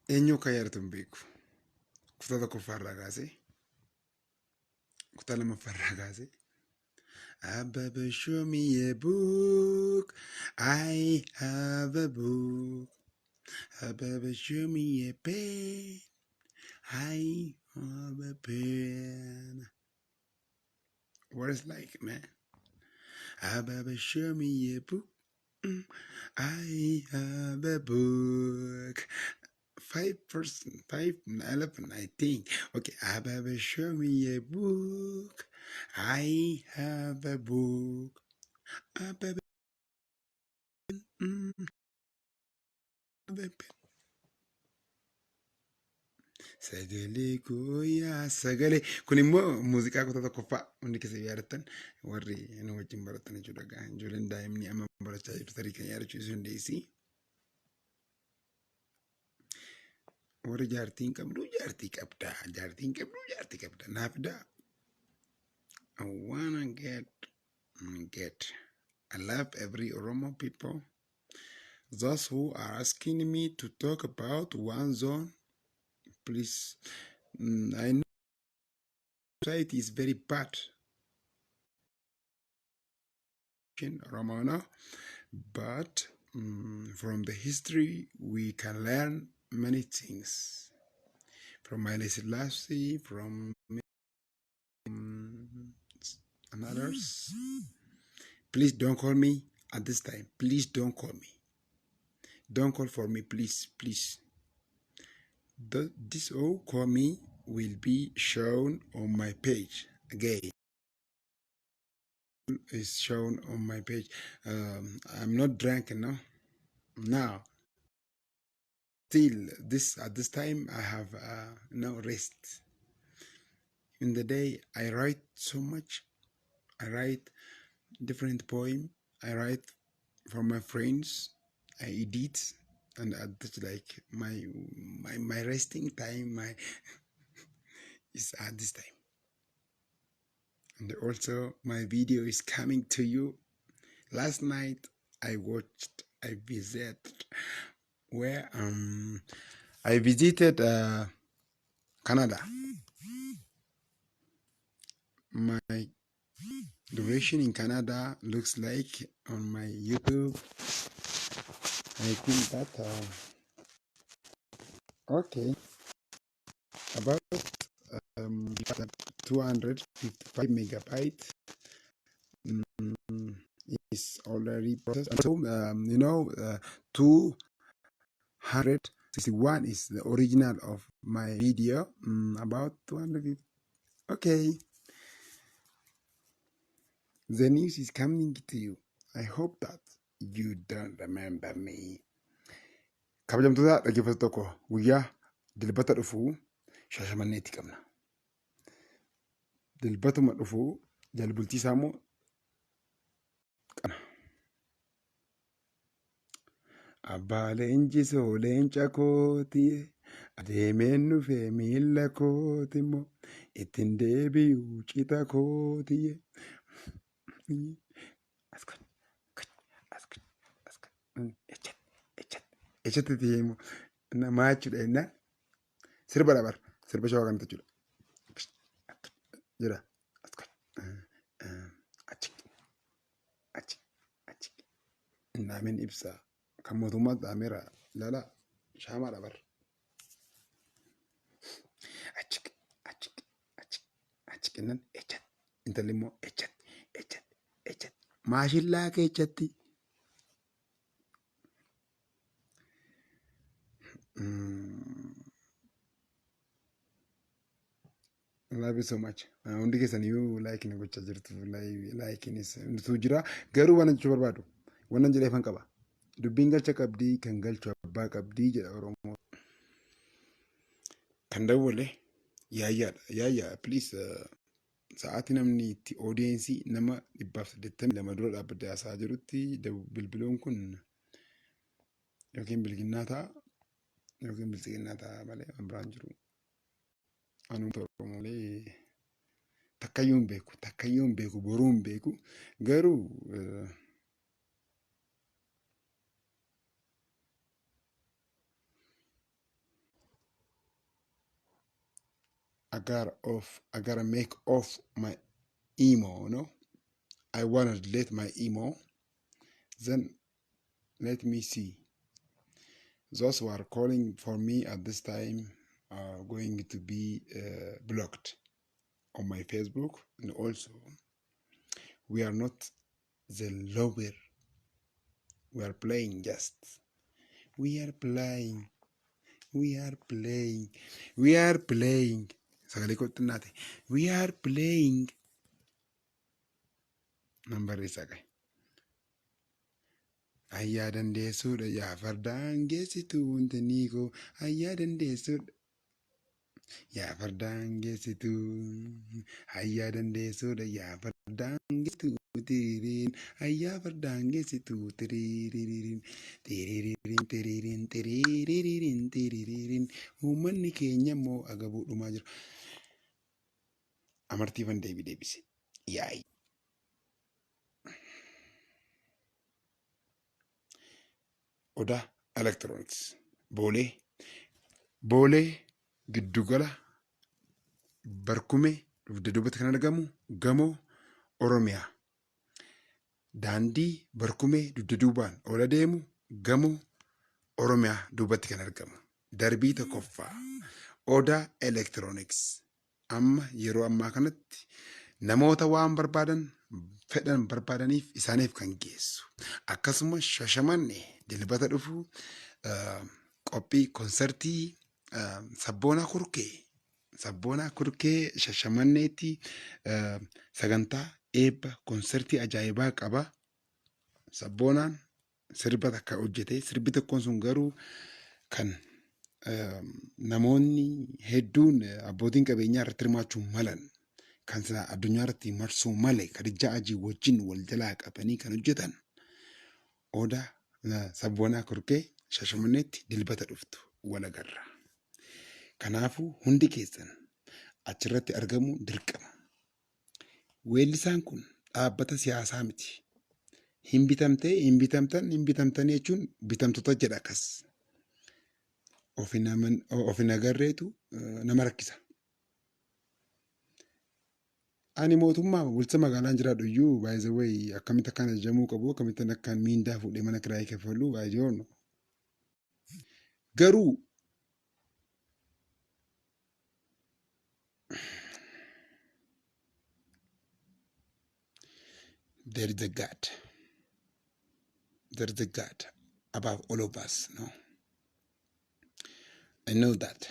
Eenyu akka yaadatu hin beeku. Kutaa tokkoffaa irraa kaasee kutaa lammaffaa irraa kaasee Ababa show me a book. I have a book. Ababa show me a pen. I have a pen. What is like, man? Ababa show me a book. I have a book. 5%, 5, 11, I think. Okay, Ababa show me a book. I have a book. Ababa, have a pen. Sagalee koo yaa sagalee. Kun immoo muuziqaa kutaa tokkoffaa hundi keessa yaadattan warri nu wajjin baratan jechuudha. Gaa ijoolleen daa'imni amma barachaa jirtu tarii kan yaadachuu isin dandeessi. Warri jaartii hin qabdu jaartii qabda. Jaartii hin qabdu jaartii qabda. Naaf daa. I wanna get. I love every Oromo people. Those who are asking me to talk about one zone, please. I know society is very bad in Romano, but from the history we can learn many things. From Haile Selassie, from and others. Please don't call me at this time. Please don't call me. Don't call for me, please, please. This all call me will be shown on my page again. Is shown on my page. I'm not drunk now. Now, still this at this time I have no rest. In the day I write so much. I write different poem. I write for my friends. I edit and at like my resting time my is at this time. And also my video is coming to you. Last night I watched, I visited where I visited Canada. My duration in Canada looks like on my YouTube. I think that okay, about 255 megabyte is already processed. So 261 is the original of my video. About 250. Okay, the news is coming to you. I hope that you don't remember me. Kabajamtoota dhaggeeffattoota tokko guyyaa Dilbata dhufu Shaashamanneetti qabna. Dilbatuma dhufu jalbultii isaa immoo qabna. Abbaa leenjisoo leenca kooti adeemeen dhufe miilla kooti immoo ittiin deebi'u cita kooti. As kun as kun as kun echat echat echatti deemu namaa jechuudha innaa sirba dabar sirba shawaa kanatti jechuudha. Jira as kun achi achi achi innaamin ibsa kan mootummaa dhaameera ilaala shaamaadha bar. Achi achi achi achi kennan echat intalli immoo echat echat echat maashillaa keechatti. I love you so much. Hundi keessan iyyuu like na gochaa jirtu. Laayikiinis hundumtuu jira. Garuu waan jechuu barbaadu wannan jedheefan qaba. Dubbiin galcha qabdii kan galchu abbaa qabdii jedha Oromoo. Kan dawwale yaayyaadha. Yaayyaa please sa'aatii namni itti oodiyensii nama 182 dura dhaabbatee haasa'aa jirutti bilbiluun kun yookiin bilginnaa ta'a yookiin biltsiginnaa ta'a malee waan biraan jiru. Anuu Oromoo malee takkayyuu hin beeku takkayyuu hin beeku boruu hin beeku garuu I gotta off. I gotta make off my imo. No, I wanna delete my imo. Then let me see. Those who are calling for me at this time are going to be blocked on my Facebook, and also we are not the lower. We are playing just. We are playing. We are playing. We are playing. Sagalee koo xinnaate. We are playing. Nan barreessaa qabe. Ayyaa dandeessuudha yaa fardaan geessitu wanti ni koo. Ayyaa dandeessuudha. Yaa fardaan geessitu. Ayyaa dandeessuudha yaa fardaan geessitu tiriiriin. Ayyaa fardaan geessitu tiriiriin. Tiriiriin tiriiriin tiriiriin tiriiriin. Uummanni keenya immoo agabuu dhumaa jira. Amartiifan deebii deebise. Yaa'i. Odaa Electronics. Boolee. Boolee giddugala Barkumee dugda duubatti kan argamu gamoo Oromiyaa. Daandii Barkumee dugda duubaan ol adeemu gamoo Oromiyaa duubatti kan argamu. Darbii tokkoffaa. Odaa Electronics. Amma yeroo ammaa kanatti namoota waan barbaadan fedhan barbaadaniif isaaniif kan geessu. Akkasumas Shashamanne dilbata dhufu qophii konsartii Sabboonaa Kurkee Sabboonaa Kurkee Shashamanneetti sagantaa eebba konsartii ajaa'ibaa qaba. Sabboonaan sirba takka hojjete. Sirbi tokkoon sun garuu kan namoonni hedduun abbootiin qabeenyaa irratti hirmaachuu malan kan silaa addunyaa irratti marsuu male Kadijjaa Ajii wajjin wal jalaa qabanii kan hojjetan Odaa Sabboonaa Kurkee Shashamanneetti dilbata dhuftu wal agarra. Kanaafuu hundi keessan achirratti argamuu dirqama. Weellisaan kun dhaabbata siyaasaa miti. Hin bitamtee, hin bitamtan, hin bitamtanii jechuun bitamtoota jedha akkas. Of hin aman- of hin agarreetu nama rakkisa. Ani mootummaa bulcha magaalaan jiraadhu iyyuu by the way akkamitti akkaan ajajamuu qabu akkamitti akkaan miindaa fuudhee mana kiraayii kaffalu I don't know. Garuu there is a God. There is a God above all of us. No, I know that.